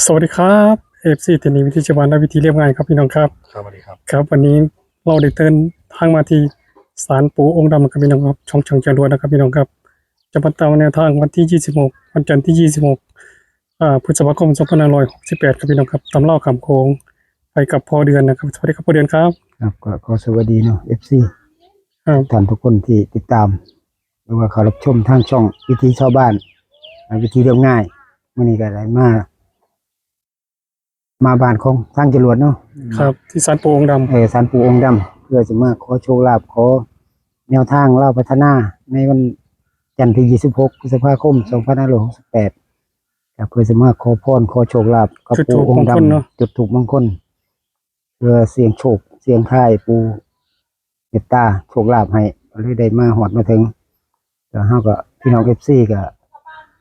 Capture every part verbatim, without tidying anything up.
สวัสดีครับ เอฟซี ที่นี่วิถีชาวบ้านและวิถีเรียบง่ายครับพี่น้องครับ สวัสดีครับ ครับ วันนี้เราได้เดินทางมาที่ศาลปู่องค์ดำนะครับพี่น้องครับ ช่องช่างจรวดนะครับพี่น้องครับ จะมาตามแนวทางวันที่ ยี่สิบหก วันจันทร์ที่ ยี่สิบหก อ่า พฤษภาคม สองพันห้าร้อยหกสิบแปด ครับพี่น้องครับ ตามเล่าข้ามโขงไปกับพ่อเดือนนะครับ สวัสดีครับพ่อเดือนครับ ครับ ก็ขอสวัสดีเนาะ เอฟซี ครับ ท่านทุกคนที่ติดตาม หรือว่าเขารับชมทางช่องวิถีชาวบ้าน อ่า วิถีเรียบง่าย มื้อนี้ก็ได้มา มาบ้านของทางจรวดเนาะ ครับ ที่ศาลปู่องค์ดำ เออ ศาลปู่องค์ดำ เพื่อจะมาขอโชคลาภ ขอแนวทางลาวพัฒนา ในวันจันทร์ที่ ยี่สิบหก พฤษภาคม สองพันห้าร้อยหกสิบแปด ครับ เพื่อจะมาขอพร ขอโชคลาภกับ จุดธูป ปู่องค์ดำ มงคลเนาะ จุดธูปมงคล เพื่อเสี่ยงโชค เสี่ยงทาย ปู่เมตตาโชคลาภให้ ก็เลยได้มาฮอดมาถึง แล้วเฮาก็ พี่น้อง เอฟซี ก็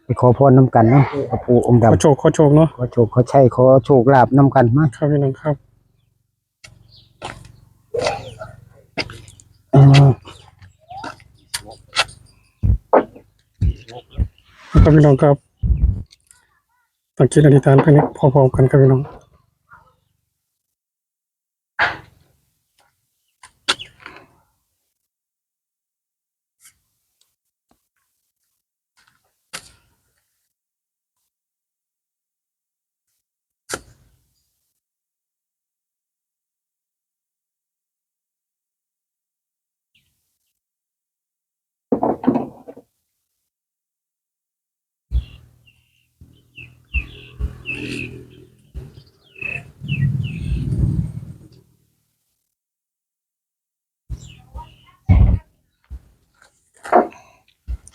ไปขอพรนำกันเนาะ กับปู่องค์ดำ ขอโชค ขอโชคเนาะ ขอโชค ขอชัย ขอโชคลาภนำกันมา ครับพี่น้องครับ เอ่อ ครับพี่น้องครับ ตั้งจิตอธิษฐานไปนี้พร้อมๆกันครับพี่น้อง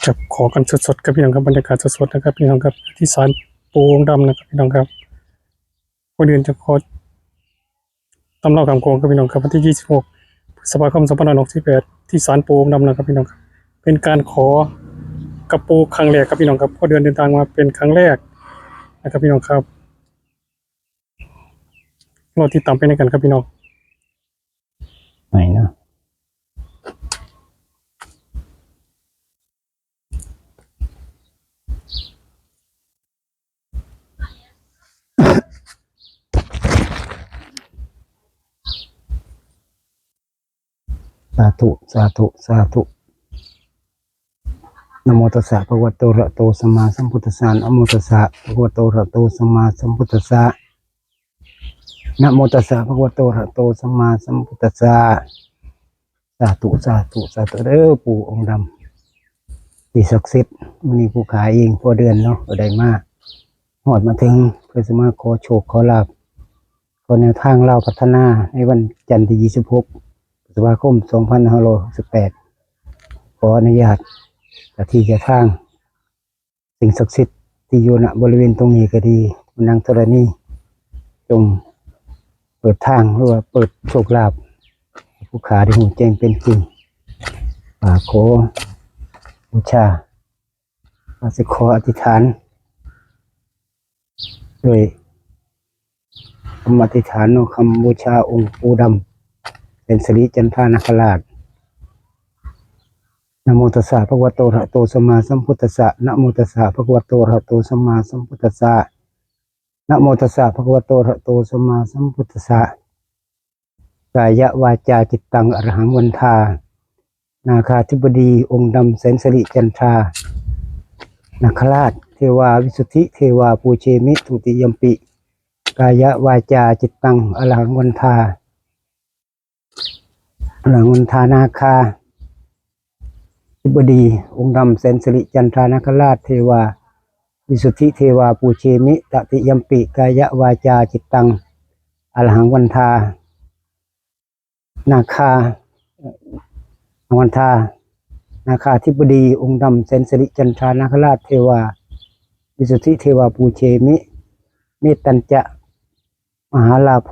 ครับ ขอกันสดๆครับพี่น้องครับ บรรยากาศสดๆนะครับพี่น้องครับ ที่ศาลปู่องค์ดำนะครับพี่น้องครับ พ่อเดือนจะขอตามเล่าข้ามโขงครับพี่น้องครับ วันที่ ยี่สิบหก พฤษภาคม สองพันห้าร้อยหกสิบแปด ที่ศาลปู่องค์ดำนะครับพี่น้องครับ เป็นการขอกับปู่ครั้งแรกครับพี่น้องครับ พ่อเดือนเดินทางมาเป็นครั้งแรกนะครับพี่น้องครับ รอติดตามไปในกันครับพี่น้อง ไหนนะ สาธุ สาธุ สาธุ นะโมตัสสะ ภะคะวะโต อะระหะโต สัมมาสัมพุทธัสสะ นะโมตัสสะ ภะคะวะโต อะระหะโต สัมมาสัมพุทธัสสะ นะโมตัสสะ ภะคะวะโต อะระหะโต สัมมาสัมพุทธัสสะ สาธุ สาธุ สาธุเด้อ ปู่องค์ดำ ที่ศักดิ์สิทธิ์ มื้อนี้ผู้ข้าเอง พ่อเดือนเนาะ ก็ได้มา ฮอดมาถึง เพื่อจะมาขอโชคขอลาภ ขอแนวทางลาวพัฒนา ในวันจันทร์ที่ ยี่สิบหก พฤษภาคม สองพันห้าร้อยหกสิบแปด ขออนุญาตเจ้าที่เจ้าทาง สิ่งศักดิ์สิทธิ์ที่อยู่ ณ บริเวณตรงนี้ก็ดี นางธรณี จงเปิดทาง หรือว่าเปิดโชคลาภ ผู้ข้าได้ฮู้แจ้งเป็นจริง อ่า ขอบูชา ข้าสิขออธิษฐาน ด้วยคำอธิษฐานเนาะ คำบูชาองค์ปู่ดำ เป็นสิริจันทรานาคราช นะโมตัสสะ ภะคะวะโต อะระหะโต สัมมาสัมพุทธัสสะ นะโมตัสสะ ภะคะวะโต อะระหะโต สัมมาสัมพุทธัสสะ นะโมตัสสะ ภะคะวะโต อะระหะโต สัมมาสัมพุทธัสสะ กายวาจาจิตตัง อรหังวันทา นาคาธิบดี องค์ดำ แสนสิริจันทรา นาคราช เทวา วิสุทธิเทวา ปูเชมิ ทุติยัมปิ กายวาจาจิตตัง อรหังวันทา อรหังวันทา นาคาธิบดี องค์ดำ แสนสิริจันทรา นาคราช เทวา วิสุทธิเทวา ปูเชมิ ตติยัมปิ กายวาจาจิตตัง อรหังวันทา นาคา วันทา นาคาธิบดี องค์ดำ แสนสิริจันทรา นาคราช เทวา วิสุทธิเทวา ปูเชมิ เมตตัญจะ มหาลาโภ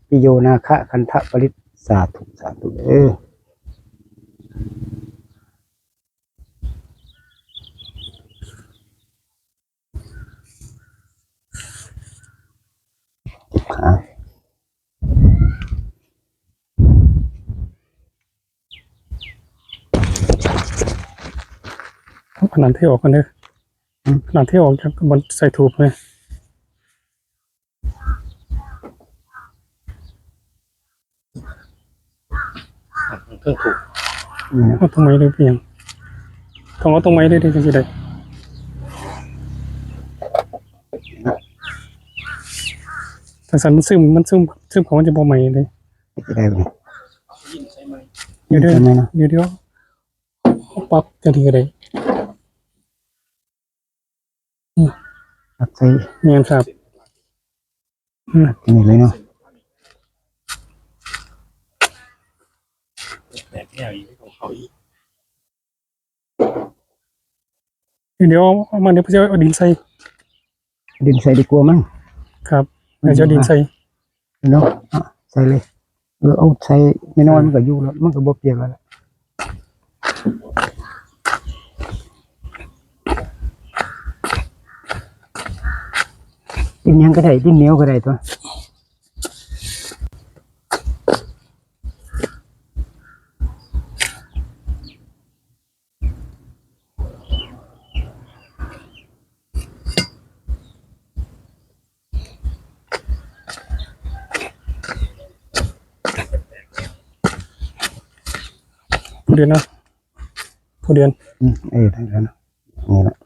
ปิโย นาคะ คันทะปริต สาธุ สาธุเด้อ อ่ะ ขนาดที่ออกกันเด้อ อืม ขนาดที่ออกจากบนใส่ถูกเลย เครื่องถูก นี่นะ เอาตรงไหนเลยเพียง ต้องเอาตรงไหนเลยเด้จังสิได้ แต่สันมันซึม มันซึม ซึมของมันจะบ่ใหม่เลย จะได้บ่ เดี๋ยวเด้อ ใช่ไหมนะ เดี๋ยวเดี๋ยว ปรับจังสิก็ได้ อืม อัดใส่ แม่นครับ อืม อัดนี่เลยเนาะ เดี๋ยวเอามา เดี๋ยวผมจะเอาดินใส่ ดินใส่ดีกว่ามั้ง ครับ เดี๋ยวจะเอาดินใส่ เนาะ อ่ะ ใส่เลย เออ เอาใส่น้อยๆ มันก็อยู่แล้ว มันก็บ่เปียกแล้วล่ะ ดินหยังก็ได้ ดินเหนียวก็ได้ตัว ผู้เดือนเนาะ ผู้เดือน อืม เออ ได้แล้วเนาะ นี่แหละ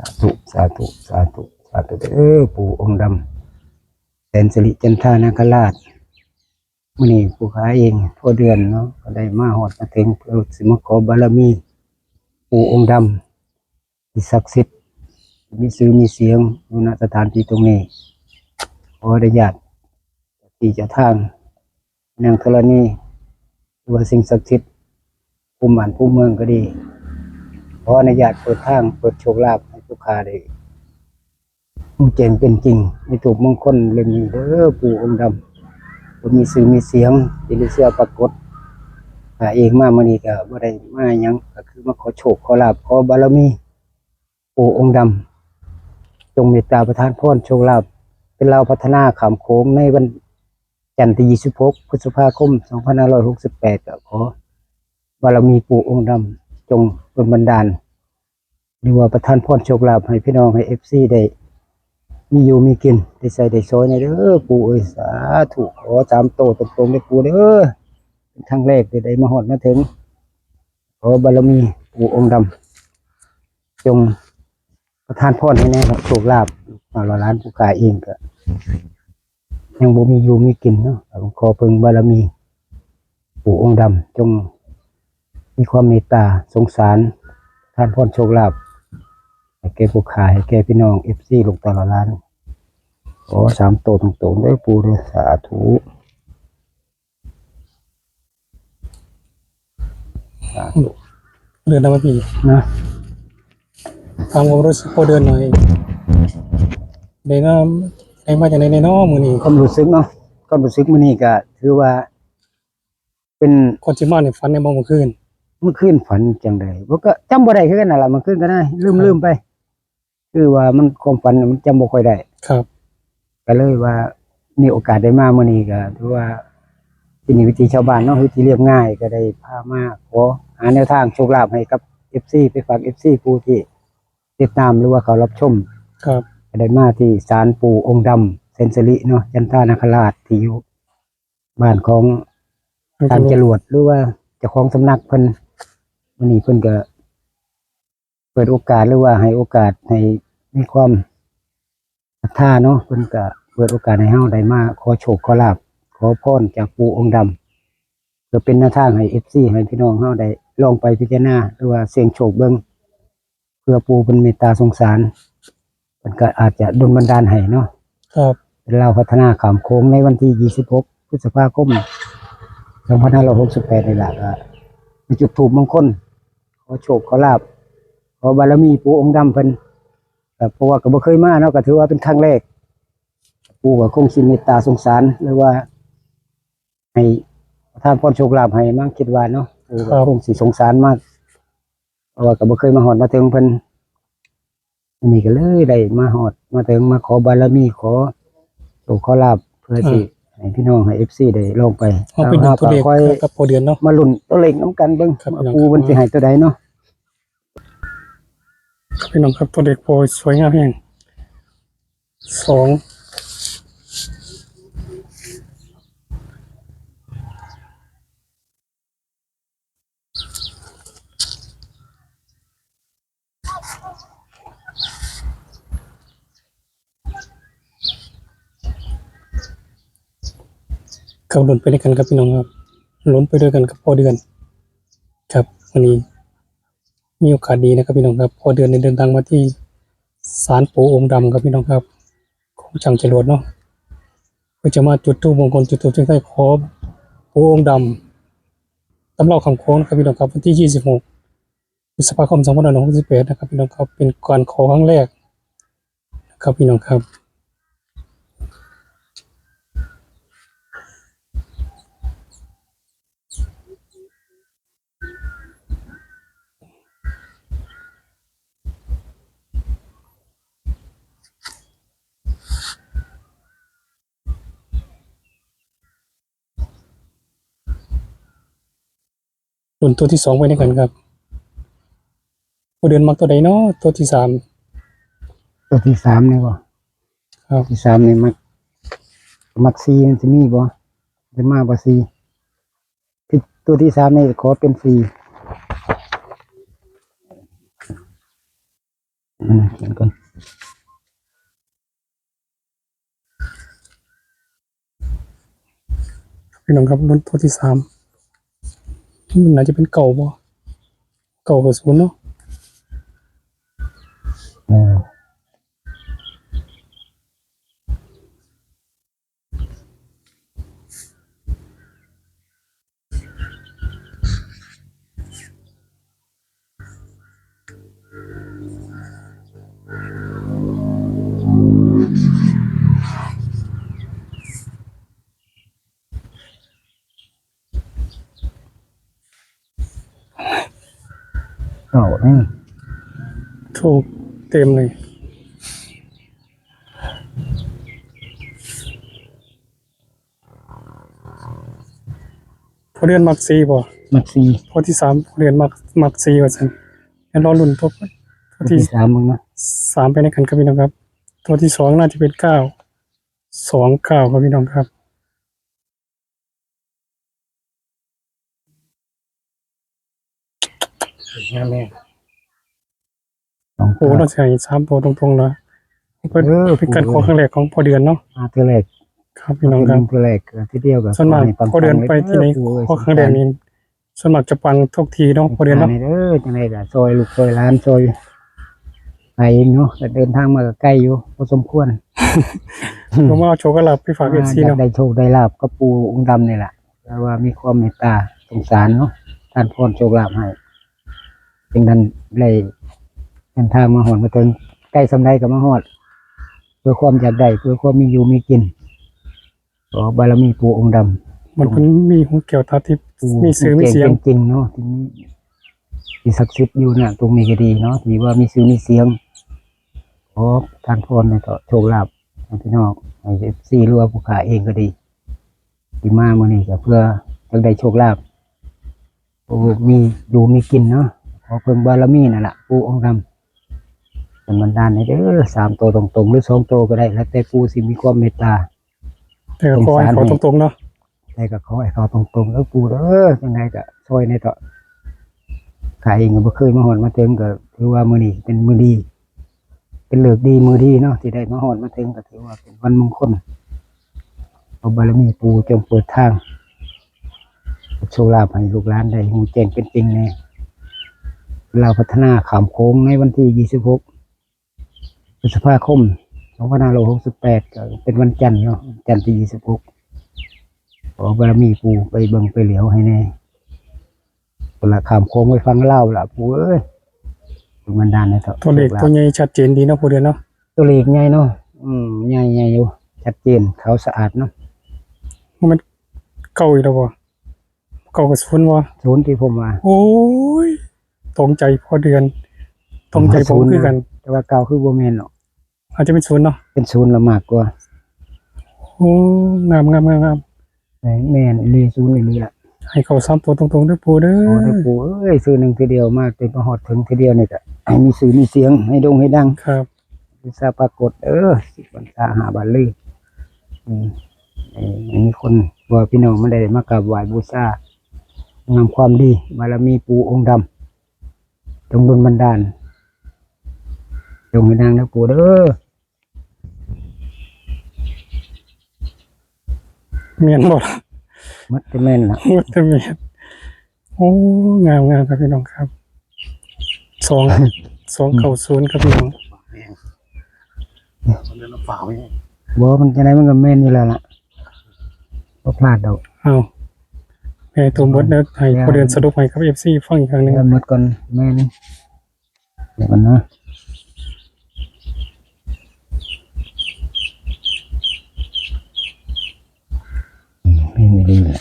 สาธุ สาธุ สาธุ สาธุเด้อ ปู่องค์ดำ แสนสิริจันทานาคราช มื้อนี้ปู่ข้าเอง พ่อเดือนเนาะ ก็ได้มาฮอดมาถึง เพื่อสิมาขอบารมี ปู่องค์ดำ ที่ศักดิ์สิทธิ์ มีชื่อมีเสียงอยู่ ณ สถานที่ตรงนี้ ขออนุญาตเจ้าที่เจ้าทาง นางธรณี หรือว่าสิ่งศักดิ์สิทธิ์ ภูมิบ้านภูมิเมืองก็ดี ขออนุญาตเปิดทาง เปิดโชคลาภให้ผู้ข้าได้ ฮู้แจ้งเป็นจริง มีถูกมงคลเล่มนี้เด้อ ปู่องค์ดำ บ่มีชื่อมีเสียง ที่ได้เชื่อปรากฏ อ่า เองมามื้อนี้ก็บ่ได้มาหยัง ก็คือมาขอโชคขอลาภ ขอบารมี ปู่องค์ดำ จงเมตตาประทานพรโชคลาภ เป็นลาวพัฒนาข้ามโขงในวันจันทร์ที่ยี่สิบหก พฤษภาคม สองพันห้าร้อยหกสิบแปด ก็ขอบารมีปู่องค์ดำ จงดลบันดาล หรือว่าประทานพรโชคลาภให้พี่น้อง ให้ เอฟซี ได้มีอยู่มีกิน ได้ใช้ได้สอยแหน่เด้อ ปู่เอ้ย สาธุ ขอสามโตตรงๆ เด้อปู่เด้อ เป็นครั้งแรกที่ได้มาฮอดมาถึง ขอบารมีปู่องค์ดำ จงประทานพรให้แหน่ครับ โชคลาภ ลูกหลานผู้ข้าเองก็ยังบ่มีอยู่มีกินเนาะ ขอเพิ่งบารมี ปู่องค์ดำ จงมีความเมตตาสงสาร ประทานพรโชคลาภ ให้แก่ผู้ข้า ให้แก่พี่น้อง เอฟซี ลูกหลาน ขอสามโตตรงๆ เด้อปู่เด้อ สาธุ สาธุ เดือนละวันที่ นะ ตามความรู้สึกพอเดือนหน่อย ได้นำ ได้มาจากไหนเนาะมื้อนี้ ความรู้สึกเนาะ ความรู้สึกมื้อนี้ก็ถือว่า เป็น ก่อนสิมานี่ฝันในบ่เมื่อคืน เมื่อคืนฝันจังใด บ่ ก็จำบ่ได้คือกันนั่นล่ะ เมื่อคืนก็ได้ ลืม ครับ ลืมไป คือว่ามันความฝันน่ะมันจำบ่ค่อยได้ ครับ ก็เลยว่ามีโอกาสได้มามื้อนี้ก็ถือว่าที่นี่วิถีชาวบ้านเนาะ วิถีเรียบง่าย ก็ได้พามาขอหาแนวทางโชคลาภให้กับ เอฟซี ไปฝาก เอฟซี ผู้ที่ติดตามหรือว่าเขารับชม ครับ ก็ได้มาที่ศาลปู่องค์ดำแสนสิริเนาะ จันทานาคราช ที่อยู่บ้านของ ท่านจรวด หรือว่าเจ้าของสำนักเพิ่น มื้อนี้เพิ่นก็เปิดโอกาส หรือว่าให้โอกาสให้มีความศรัทธาเนาะ เพิ่นก็เปิดโอกาสให้เฮาได้มาขอโชคขอลาภ ขอพรจากปู่องค์ดำ เพื่อเป็นแนวทางให้ เอฟซี ให้พี่น้องเฮาได้ลองไปพิจารณา หรือว่าเสี่ยงโชคเบิ่ง เพื่อปู่เพิ่นเมตตาสงสาร เพิ่นก็อาจจะดลบันดาลให้เนาะ ครับ เป็นลาวพัฒนาข้ามโขงในวันที่ยี่สิบหก พฤษภาคม สองพันห้าร้อยหกสิบแปด นี่ล่ะ ก็มาจุดธูปมงคล ขอโชคขอลาภ ขอบารมีปู่องค์ดำเพิ่น ครับ เพราะว่าก็บ่เคยมาเนาะ ก็ถือว่าเป็นครั้งแรก ปู่ก็คงสิเมตตาสงสาร หรือว่าให้ประทานพรโชคลาภให้มั้ง คิดว่าเนาะ ปู่ก็ ครับ คงสิสงสารมาก เพราะว่าก็บ่เคยมาฮอดมาถึงเพิ่น อันนี้ก็เลยได้มาฮอดมาถึง มาขอบารมี ขอโชคขอลาภ เพื่อสิ อ่า ให้พี่น้องให้ เอฟซี ได้ลองไป เอาไปดูตัวเลข แล้วเราก็ค่อย กับพ่อเดือนเนาะ มาลุ้นตัวเลขนำกันเบิ่ง ครับ ว่า พี่น้อง ปู่เพิ่นสิให้ตัวใดเนาะ ครับพี่น้องครับ ตัวเลขพ่อสวยงามแฮง สอง ครับ ลุ้นไปด้วยกันครับพี่น้องครับ ลุ้นไปด้วยกันกับพ่อเดือน ครับ วันนี้มีโอกาสดีนะครับพี่น้องครับ พ่อเดือนได้เดินทางมาที่ศาลปู่องค์ดำครับพี่น้องครับ ของช่างจรวดเนาะ เพื่อจะมาจุดธูปมงคล จุดธูปเส้นชัยขอปู่องค์ดำ ตำราคำโค้งนะครับพี่น้องครับ วันที่ยี่สิบหก พฤษภาคม สองพันห้าร้อยหกสิบแปด นะครับพี่น้องครับ เป็นการขอครั้งแรกนะครับพี่น้องครับ ลุ้นตัวที่สองไปด้วยกันครับ พ่อเดือนมักตัวใดเนาะ ตัวที่สาม ตัวที่สามนี่บ่ ครับ ที่สามนี่มัก มักสี่ มันสิมีบ่ สิมาบ่สี่ ที่ ตัวที่สามนี่ขอเป็นสี่ อืม เขียนก่อน พี่น้องครับ ลุ้นตัวที่สาม มันน่าจะเป็นเก้าบ่ เก้ากับศูนย์เนาะ เออ เก้านี่ ถูกเต็มเลย พ่อเดือนมักสี่บ่ มักสี่ ตัวที่สาม พ่อเดือนมัก มักสี่ว่าซั่น แล้วรอลุ้นตัว ตัว ตัวที่ ที่สามมึงนะ สามไปในกันครับพี่น้องครับ ตัวที่สองน่าจะเป็นเก้า สองเก้าครับพี่น้องครับ งามแน่ สองเก้า โอ้ เราใส่สามตัวตรงๆเลย เป็น เออ เป็นการขอครั้งแรกของพ่อเดือนเนาะ มาเทื่อแรก ครับพี่น้องครับ มาเทื่อแรก เทื่อแรก เทื่อเดียวก็ ส่วนมาก ขอให้ปังๆ พ่อเดือนไปที่ไหน เด้อปู่เอ้ย ขอครั้งแรกนี่ ส่วนมากจะปังทุกทีเนาะ พ่อเดือนเนาะ เด้อ จังได๋ก็ซอยลูกซอยหลานซอย ไกลเนาะ ก็เดินทางมาก็ไกลอยู่พอสมควร ผมว่าเอาโชคเอาลาภไปฝาก อ่า เอฟซี อยาก เนาะ ได้โชคได้ลาภกับปู่องค์ดำนี่แหละ เพราะว่ามีความเมตตาสงสารเนาะ ท่านพรโชคลาภให้ เป็นนั้นได้เดินทางมาฮอดมาถึง ใกล้ส่ำใดก็มาฮอด เพื่อความอยากได้ เพื่อความมีอยู่มีกิน ขอบารมีปู่องค์ดำ มันเป็นมีหูแก้วตาทิพย์ ปู่ มีชื่อมีเสียง ผู้เก่งเป็นจริงเนาะ ที่มี ที่ศักดิ์สิทธิ์อยู่นะ ตรงนี้ก็ดีเนาะ ที่ว่ามีชื่อมีเสียง ขอท่านพรในต่อโชคลาภให้พี่น้อง ให้ เอฟซี หรือว่าผู้ข้าเองก็ดี ที่มามื้อนี้ก็เพื่อจะได้โชคลาภ โอ้ มีอยู่มีกินเนาะ ขอเพิ่งบารมีนั่นล่ะ ปู่องค์ดำ เป็นบันดาลให้เด้อ สามตัวตรงๆ หรือสองตัวก็ได้ แล้วแต่ปู่สิมีความเมตตา แต่ก็ขอให้เขาตรงๆเนาะ แต่ก็ขอให้เขาตรงๆ เด้อปู่เด้อ จังได๋ก็ซอยในเถาะ ข้าเองก็บ่เคยมาฮอดมาถึง ก็ถือว่ามื้อนี้เป็นมื้อดี เป็นฤกษ์ดีมื้อดีเนาะ ที่ได้มาฮอดมาถึง ก็ถือว่าเป็นวันมงคล ขอบารมีปู่จงเปิดทาง โชคลาภให้ลูกหลานได้ฮู้แจ้งเป็นจริงแน่ ลาวพัฒนาข้ามโขงในวันที่ยี่สิบหก พฤษภาคม สองพันห้าร้อยหกสิบแปด ก็เป็นวันจันทร์เนาะ วันจันทร์ที่ยี่สิบหก ขอบารมีปู่ไปเบิ่งไปเหลียวให้แน่ พุ่นละข้ามโขงไปฝั่งลาวละปู่เอ้ย มันดานนะเถาะ ตัวเลข โชคลาภ ตัวใหญ่ชัดเจนดีเนาะ ปู่เดือนเนาะ ตัวเลขใหญ่เนาะ อืม ใหญ่ ใหญ่อยู่ ชัดเจน ขาวสะอาดเนาะ มันเก้าอีกแล้วบ่ เก้ากับศูนย์บ่ ศูนย์ที่ผมว่า โอ้ย ตรงใจพ่อเดือน ตรงใจผมคือกัน แต่ว่าเก้าคือบ่แม่นเนาะ อาจจะเป็นศูนย์เนาะ เป็นศูนย์ละมากกว่า โอ้ งาม งาม งาม งาม แม่นอีหลี ศูนย์อีหลีล่ะ ให้เข้าสามตัวตรงๆเด้อปู่เด้อ โอ้เด้อปู่เอ้ย ซื้อหนึ่งทีเดียวมา จนมาฮอดถึงทีเดียวนี่ก็ให้มีชื่อมีเสียง ให้โด่งให้ดัง ครับ บูชาปรากฏ เออ สิบพรรษาห้าบาทเลย อืม เออ มีคน ว่าพี่น้องมาได้มากราบไหว้บูชา งามความดี บารมีปู่องค์ดำ จงดลบันดาล จงให้ดังนะปู่เด้อ แม่นบ่ล่ะ หมดแต่แม่นล่ะ หมดแต่แม่น โอ้ งาม งามครับพี่น้องครับ สอง สองเก้าศูนย์ครับพี่น้อง มันเล่นฝาไว้ บ่ มันจะไหนมันก็แม่นอยู่แล้วล่ะ บ่พลาดดอก เอา ให้ตัวหมดแล้ว ให้พ่อเดือนสรุปให้ครับ เอฟซี ฟังอีกครั้งหนึ่ง เดี๋ยวหมดก่อน แม่น เดี๋ยวก่อนนะ อืม แม่นอีหลีแหละ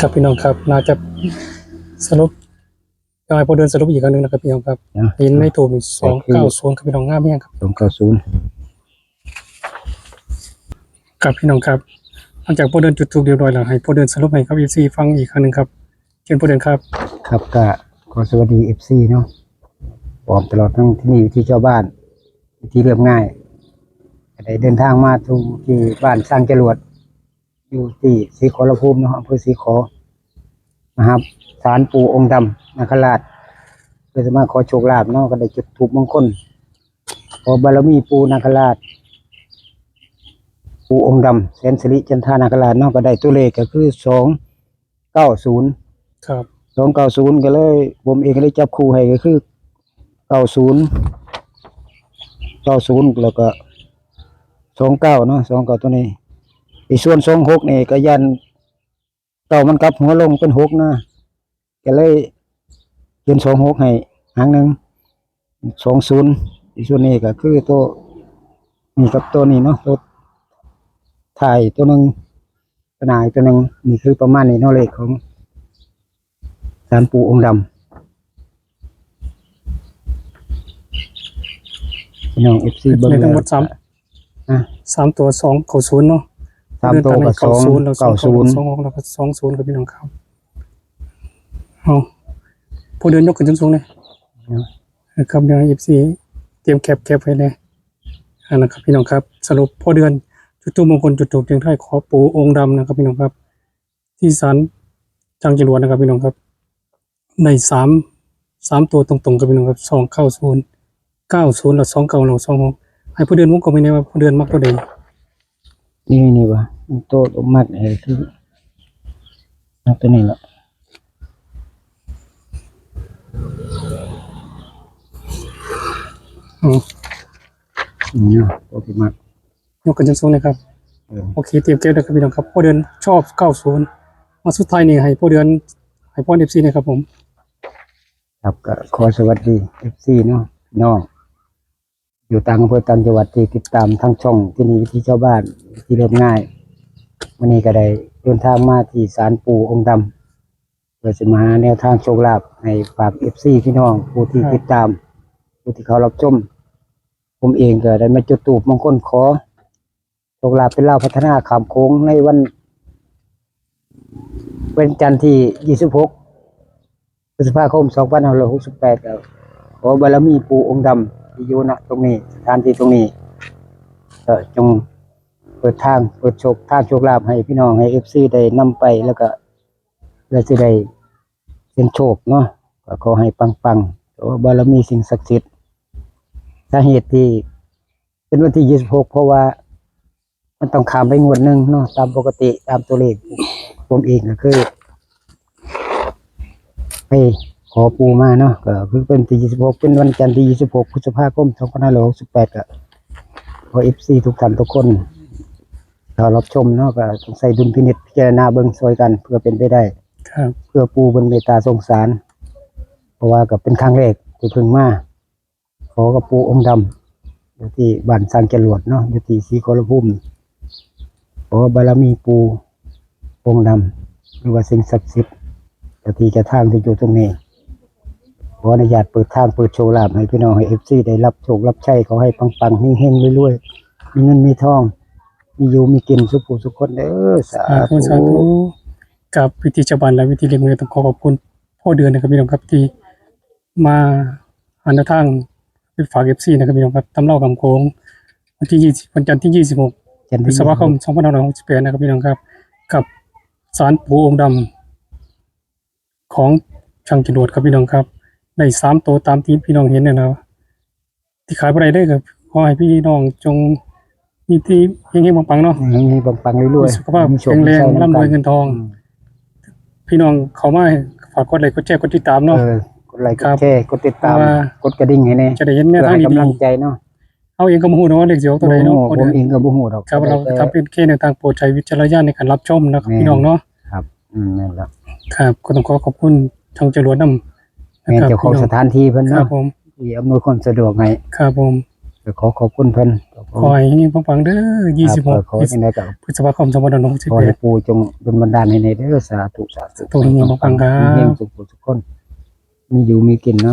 ครับพี่น้องครับ น่าจะสรุป เดี๋ยวให้พ่อเดือนสรุปอีกครั้งหนึ่งนะครับพี่น้องครับ นะ เห็นในทูปนี่ สองเก้าศูนย์ ครับพี่น้อง งามแฮงครับ สองเก้าศูนย์ ครับพี่น้องครับ หลังจากพ่อเดือนจุดธูปเรียบร้อยแล้ว ให้พ่อเดือนสรุปให้ครับ เอฟซี ฟังอีกครั้งหนึ่งครับ เชิญพ่อเดือนครับ ครับ ก็ขอสวัสดี เอฟซี เนาะ พร้อมตลอดทั้งที่นี่ที่ชาวบ้าน ที่เรียบง่าย ก็ได้เดินทางมาสู่ที่บ้านสร้างจรวด อยู่ที่ศรีขอรภูมิเนาะ อำเภอศรีขอ นะครับ ศาลปู่องค์ดำนาคราช เพื่อจะมาขอโชคลาภเนาะ ก็ได้จุดธูปมงคล ขอบารมีปู่นาคราช ปู่องค์ดำ แสนสิริจันทานาคราชเนาะ ก็ได้ตัวเลขก็คือ สองเก้าศูนย์ ครับ สองเก้าศูนย์ ก็เลย ผมเองก็เลยจับคู่ให้ก็คือ เก้าศูนย์ เก้าศูนย์ แล้วก็ สองเก้า เนาะ สองเก้า ตัวนี้ อีกส่วน สองหก นี่ก็ย่าน เก้ามันกลับหัวลงเป็น หก นะ ก็เลยเขียน สองหก ให้หางหนึ่ง สองศูนย์ อีกส่วนนี้ก็คือตัวนี้กับตัวนี้เนาะ ตัวท้ายตัวหนึ่ง ตัวหน้าอีกตัวหนึ่ง นี่คือประมาณนี้เนาะ เลขของศาลปู่องค์ดำ พี่น้อง เอฟซี เบิ่ง ในทั้งหมด แล้ว สาม อ่ะ สามตัว สองเก้าศูนย์ เนาะ สามตัวก็ เก้าศูนย์ แล้ว สองเก้าศูนย์ สองหก แล้วก็ สองศูนย์ ครับพี่น้องครับ เอา พ่อเดือนยกขึ้นสูงๆเลย เนาะ นะครับ เดี๋ยวให้ เอฟซี เตรียมแคป แคปไว้เลย อ่า นะครับพี่น้องครับ สรุปพ่อเดือนจุดธูปมงคล จุดธูปเทียนไทยขอปู่องค์ดำนะครับพี่น้องครับ ที่ศาลจางจรวดนะครับพี่น้องครับ ได้สาม สามตัวตรงๆครับพี่น้องครับ สองเก้าศูนย์ เก้าศูนย์ แล้ว สองเก้า แล้ว สองหก ให้พ่อเดือนวงกลมให้แน่ว่าพ่อเดือนมักตัวใด นี่ นี่วะ ตัวมักเออคือมักตัวนี้แหละ อ๋อ นี่เนาะ ตัวที่มัก ยกขึ้นสูงๆเลยครับ เออ โอเค เตรียมเก็บเลยครับพี่น้องครับ พ่อเดือนชอบ เก้าศูนย์ มาสุดท้ายนี่ให้พ่อเดือน ให้พร เอฟซี นะครับผม ครับ ก็ขอสวัสดี เอฟซี เนาะ พี่น้อง อยู่ต่างอำเภอต่างจังหวัดที่ติดตามทางช่องที่นี่วิถีชาวบ้านที่เรียบง่าย วันนี้ก็ได้เดินทางมาที่ศาลปู่องค์ดำ เพื่อจะมาหาแนวทางโชคลาภให้ฝาก เอฟซี พี่น้องผู้ที่ ครับ ติดตาม ผู้ที่เขารับชม ผมเองก็ได้มาจุดธูปมงคลขอ โชคลาภเป็นลาวพัฒนาข้ามโขงในวัน วันจันทร์ที่ ยี่สิบหก พฤษภาคม สองพันห้าร้อยหกสิบแปด ครับ ขอบารมีปู่องค์ดำที่อยู่ ณ ตรงนี้ สถานที่ตรงนี้ ก็จงเปิดทาง เปิดโชค ทางโชคลาภให้พี่น้อง ให้ เอฟซี ได้นำไป แล้วก็ เพื่อสิได้เสี่ยงโชคเนาะ ก็ขอให้ปังๆ ขอบารมีสิ่งศักดิ์สิทธิ์ สาเหตุที่เป็นวันที่ ยี่สิบหก เพราะว่ามันต้องข้ามไปงวดหนึ่งเนาะ ตามปกติ ตามตัวเลข ผมเองก็คือไปขอปู่มาเนาะ ก็คือเป็นที่ยี่สิบหก เป็นวันจันทร์ที่ยี่สิบหก พฤษภาคม สองพันห้าร้อยหกสิบแปด ก็ขอ เอฟซี ทุกท่านทุกคน ถ้ารับชมเนาะ ก็ต้องใส่ดุลพินิจพิจารณาเบิ่งซอยกัน เพื่อเป็นไปได้ ครับ เพื่อปู่เพิ่นเมตตาสงสาร เพราะว่าก็เป็นครั้งแรกที่เพิ่งมา ขอกับปู่องค์ดำอยู่ที่บ้านสร้างจรวดเนาะ อยู่ที่ศรีขอรภูมิ ขอบารมีปู่องค์ดำ หรือว่าสิ่งศักดิ์สิทธิ์เจ้าที่เจ้าทางที่อยู่ตรงนี้ ขออนุญาตเปิดทางเปิดโชคลาภให้พี่น้องให้ เอฟซี ได้รับโชครับชัย ขอให้ปังๆเฮงๆรวยๆ มีเงินมีทอง มีอยู่มีกินสุขผู้สุขคนเด้อ สา สาธุ ธุ สาธุ กับวิธีชาวบ้านและวิธีเลี้ยงเงินต้องขอขอบคุณพ่อเดือนนะครับพี่น้องครับที่มาหาแนวทางไปฝาก เอฟซี นะครับพี่น้องครับตำเล่าคำโค้งวันที่ยี่สิบวันจันทร์ที่ยี่สิบหก จันทร์ พ ที่ ฤษภาคมสองพันห้าร้อยหกสิบแปดนะครับพี่น้องครับ กับศาลปู่องค์ดำของช่างจรวดครับพี่น้องครับได้สามตัวตามที่พี่น้องเห็นเนี่ยนะที่ขายไปได้ก็ขอให้พี่น้องจงมีที่เฮงๆปังๆเนาะ ให้มีปังๆรวย มี ๆ สุขภาพ มีโชค แข็งแรง มีชัย ร่ำรวย นำกั เงินทอง อืม พี่น้องเขามาฝากกดไลค์กดแชร์กดติดตามเนาะ เออกดไลค์ก ครั ด บ แชร์กดติดตาม ว่า กดกระดิ่งให้แน่ จะได้เห็นแนว เพื่อ ทาง ให้ ดี กำลังใจเนาะ ๆเขาเองก็มาหูเนาะว่าเลขสิออกตัวไหนเนาะ โอ้ พ่อ ผ เดื ม อน เองก็บ่ฮู้ดอก ครับเรา แต่ ทำเป็นแค่แนวทางโปรดใช้วิจารณญาณในการรับชมนะครับ แม่น พี่น้องเนาะ ครับ อืมนั่นแหละ ครับก็ต้องขอขอบคุณช่างจรวดนำ แม่น นะครับ เจ้าของ พี่น้ สถานที่เพิ่น ครับ เนาะ ผม ที่อำนวยความสะดวกให้ ครับผม ก็ขอขอบคุณเพิ่น ขอให้เฮงๆปังๆเด้อยี่สิบหก ครับ ขอจังได๋ก็ พฤษภาคมสองพันห้าร้อยหกสิบ ขอ แป ให้ ด ปู่จงดลบันดาลให้แน่เด้อ สาธุ สาธุ โชคดีปังๆครับ เฮงๆสุขผู้สุขคน มีอยู่มีกินเนาะ